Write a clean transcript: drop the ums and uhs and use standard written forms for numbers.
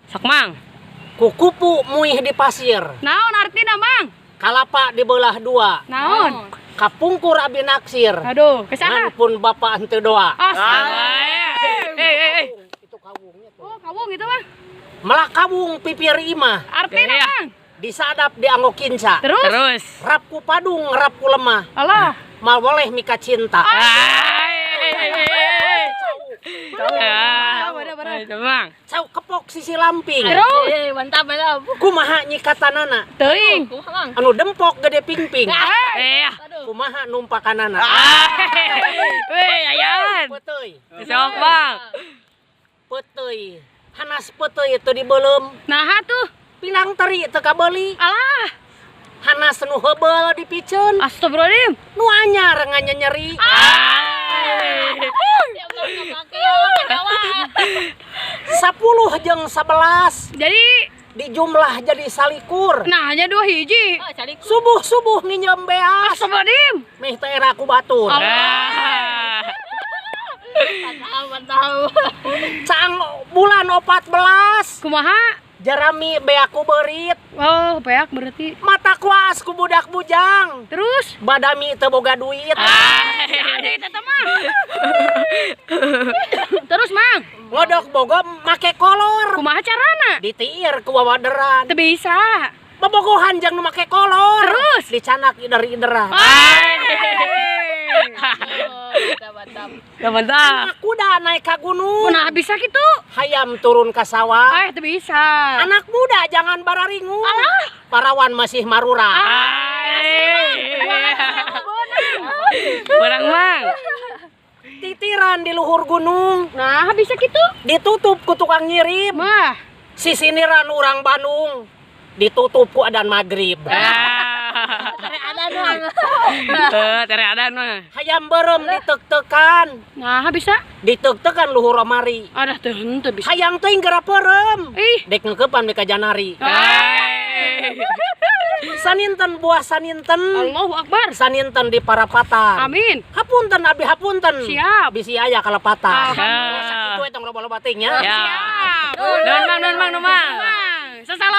Sok, Mang. Kukupu muih di pasir. Naon artina, Mang? Kalapa dibelah dua. Naon? Kapungkur abi naksir. Aduh, ka saha? Ngan pun bapak henteu doa. Astaga. Eh, eh, eh. Itu kawungnya tuh. Oh, kawung itu mah. Melak kawung pipir imah. Artina, Iya. Mang? Disadap dianggo kinca. Terus? Terus. Rap ku padung, rap ku lemah. Alah. Mal boleh mika cinta. Ya. Bener, bener. Itu, Mang. Cau kepok sisi lamping. Terus? Eh, mantap, mantap. Kumaha nyikatanana? Teuing. Kumaha, Mang? Anu dempok gede pingping. Iya. Kumaha numpakanana? Weh, ayan. Peuteuy. Sok, Bang. Peuteuy. Hanas peuteuy teu dibeuleum. Nah, tuh. Pinang teri teu kabeuli. Alah. Hanas nu heubeul dipiceun. Astagfirullahaladzim. Nu anyar nganyeri. 10 jeung 11 Jadi, dijumlah jadi 21. nah hanya dua hiji. Oh, cari. Subuh-subuh nginjem beas. Astagfirullahaladzim. Meh teh era ku batur. Ah. Mantap, mantap. Cang bulan 14 Kumaha? Jerami beak ku beurit. Oh, beak berarti. Mata kuas ku budak bujang. Terus? Badami teu boga duit. Ada itu mah. Terus, Mang, Ngodok bogo make kolor. Kumaha carana? Ditiir ku wawaderan. Teu bisa. Bobogohan jeung nu make kolor. Terus? Dicanak ider-ideran. Oh, mantap, mantap. Ya, mantap. Anak kuda naik ka gunung. Nah, bisa gitu. Hayam turun ka sawah. Ah, teu bisa. Anak muda jangan bararingu. Parawan masih marura. Barang, Mang. Titiran di luhur gunung. Nah, bisa gitu. Ditutup ku tukang nyirip. Mah, Sisiniran urang Bandung. Ditutup ku adan maghrib. Ah. Ada doang. Eh, tere adan mah. Hayam berem ditek-tekan. Nah, bisa. Ditek-tekan luhur omari. Ada teu henteu bisa. Hayang teuing geura peureum. Ih. Dek ngeukepan di kajanari. Saninten buah saninten. Allahu Akbar. Saninten di parapatan. Amin. Hapunten abdi hapunten. Siap. Bisi aya kalepatan. Alhamdulillah. Sakitu we tong loba-loba teuing nya. Ya. Siap. Nuhun, Mang, nuhun, Mang, nuhun, Mang. Mang, sesalaman.